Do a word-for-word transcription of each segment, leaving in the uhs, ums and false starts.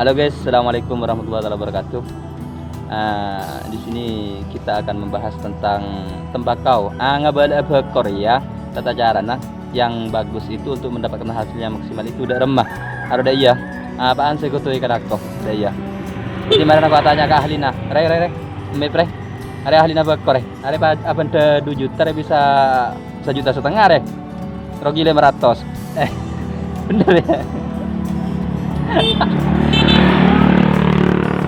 Halo guys, assalamualaikum warahmatullahi wabarakatuh. Ah, di sini kita akan membahas tentang tembakau. Ah, ngabâlâ'â bâkor ya, tata carana yang bagus itu untuk mendapatkan hasil yang maksimal itu dâ' remma. Aro dâ' iyâ. Apaan sè kodhu èkalako? Dâ' iyâ. Jadi mara engko' atanya ka ahlina. Rè, rè, rè. Mè' prè. Arè ahlina bâkor, rè. Arè pa-, abândhâ du juta, rè, bisa sajuta setengah, rè. Rogi lèma ratos. Eh, bener ya?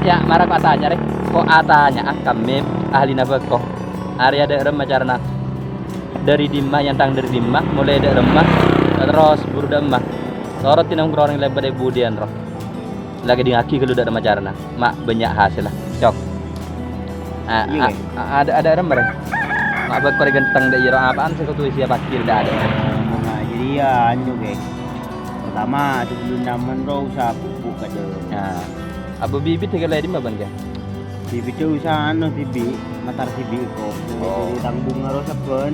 Ya, mara ko' atanya, rè. Ko' atanya, ah, ka mè' ahlina bâkor. Arè dâ' remma carana. Dâri dimma, èyantang dâri dimma, molaè dâ' remma, terros buru dâ' emma. Torot è nongkrong lèbât è budiyân, ro. La kèdingngaghi ghâllu dâ' remma carana. Ma' bânnya' hasèlla. Cok. A-, Iyâ, a-, Kè. a-, adâ', adâ' remma, rè. Ma' bâkor ghântheng dâ' iyâ, ro, apaan sè kodhu èsèyapaghi dâ' adâ'. Oh, nah, jadi ya, anu, Kè. Pertama, sebelum namen, ro, usaha pupuk kadâ'. Nah. Apa bibit sè kalè dimma, Bân, Kè? Bibit usaha anu, sibi', matar sibi' ko. Oh. Jadi tang bhunga ro sabbhân.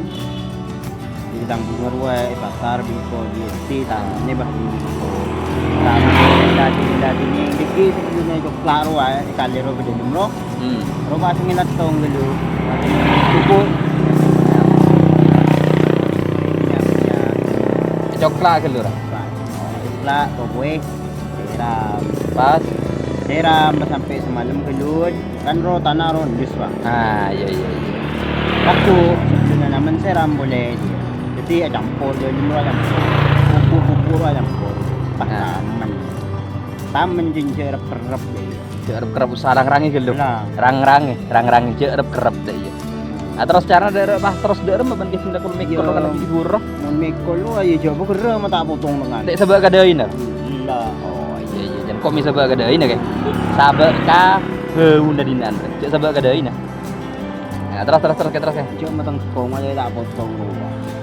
Jadi tang bhunga ro è pasar biko di, di tang ini bah biko. Tang dadi, dadi ini dikit sebelumnya coklat ro è kalè ro beda ro. Hmm. Ro pas ngelat tong ghâllu. Pupuk. Coklat ghâllu, ra? Coklat, pokoknya. Sèram. Pas? Sèram pas sampè' samalem ghâllu, kan ro tana ro endus, Bang. Ah, iyâ, iyâ, iyâ. Waktu sebelumnya namen sèram polè, iyâ. Dhâddhi acampor, iyâ, jemur acampor. Pupuk-pupuk acampor. Pas Ah. tamen. Tamen jeng jâ' rep-kerrep, iyâ. Jâ' rep-kerrep, usaha rang-rangè ghâllu. Lah. Rang-rangè, rang-rangè, jâ' rep-kerrep, iyâ. Ah, terros carana dâ' remma, terros dâ' remma bân kèdhing takon mèkol Iyâ. kan lagi buru. Mon mèkol lo, ayo jâ' bâ' kerrep, ma' ta' potong lengan. Dâ' sabâ' kadâina? Iyâ. Oh, iyâ, iyâ. Jân ko' mè' sabâ' kadâina, Kè. Sabâ' ka bâuna dina'an, Kè. Jâ' sabâ' kadâina. Nah, terros, terros, terros, Kè, terros, Kè. Jâ' mateng kong aja ta' potong lo.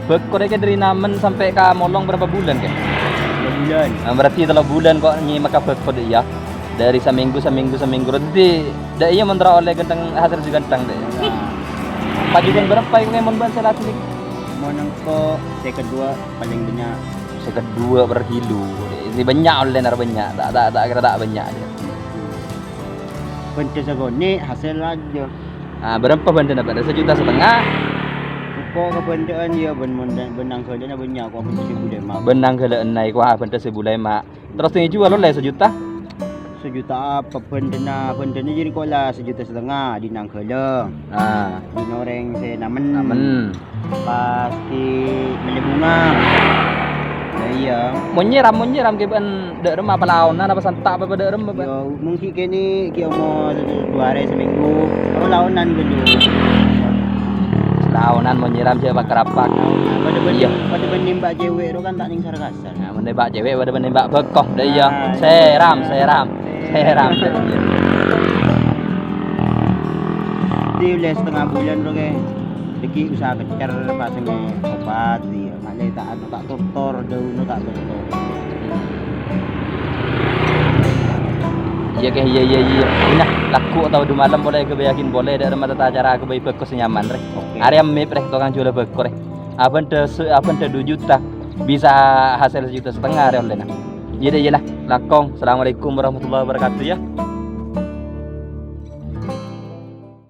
Bâkor, Kè, dâri namen sampè' ka molong berapa bulan, Kè? Tiga bulan. Nah, berarti tello bulan ko' nyèmaka bâkor, iyâ. Dâri samènggu, samènggu, samènggu. Berarti dâ' iyâ mon terro ollè ghântheng, hasèl sè ghântheng, dâ' iyâ. Nah. Pajhughân bârâmpa, Kè, mon bân sè lajhâ, Kè? Mon engko' sèket dua paling bânnya'. Sèket dua per kilo. Sè bânnya' ollè nara bânnya'. Ta', ta', ta' kèra ta' bânnya', iyâ. Bhândhâ sakonè' hasèl rajâ. Ah, bârâmpa bhândhâna, Pak? Sajuta setengah. Engko' kabhândhâ'ân, iyâ, bân mon-, bân nangghâlâna bânnya', ko' bhândhâ sè bulâ emma'. Bân nangghâlâna, ko', ah, bhândhâ sè bulâ emma'. Terros tènggi juwâl ollè sajuta? Sajuta apa bhândhâna, bhândhâna jârèya ko' la sajuta setengah, dinangghâlâ. Ah. Dinorèng sè namen. Namen. Pas ghi' mellè bhunga. Yâ, iyâ. Mon nyèram, mon nyèram kèbâ'ân dâ' remma apa laonan apa santa' apa dâ' remma, Pak? Yâ, mungkin kènè' ghi' omor du arè samènggu. Ro laonan ghâllu. Laonan mon nyèram jâ' pak-rapak. Padâ bân-, Iyâ. padâ bân nèmbak cewek ro kan ta' nèng sar-kasar. Nah, mon nèmbak cewek padâ bân nèmbak bâkor. Dâ' iyâ. Nah, Sèram, iyâ. sèram. Sèram, dâ' iyâ. Di ollè setengah bulan ro, Kè. Dâgghi' usaha kècèr, pas ngè obat, iyâ. Malè ta' anu, ta' tortor, daunna ta' tortor. Iyâ, Kè, iyâ, iyâ, iyâ. Ina, lagghu' otabâ du malem polè ghâbâyyâghin polè dâ' remma tata cara ghâbây bâkor sè nyaman, rè. Oke. Arèya mè' prè, tokang jhuwâlâ bâkor, rè. Abhândhâ se-, abhândhâ du juta, bisa hasèl sajuta setengah, rè, ollèna. Iyâ, dâ', iyâ, la. Langkong. Assalamualaikum warahmatullahi wabarakatuh, yâ.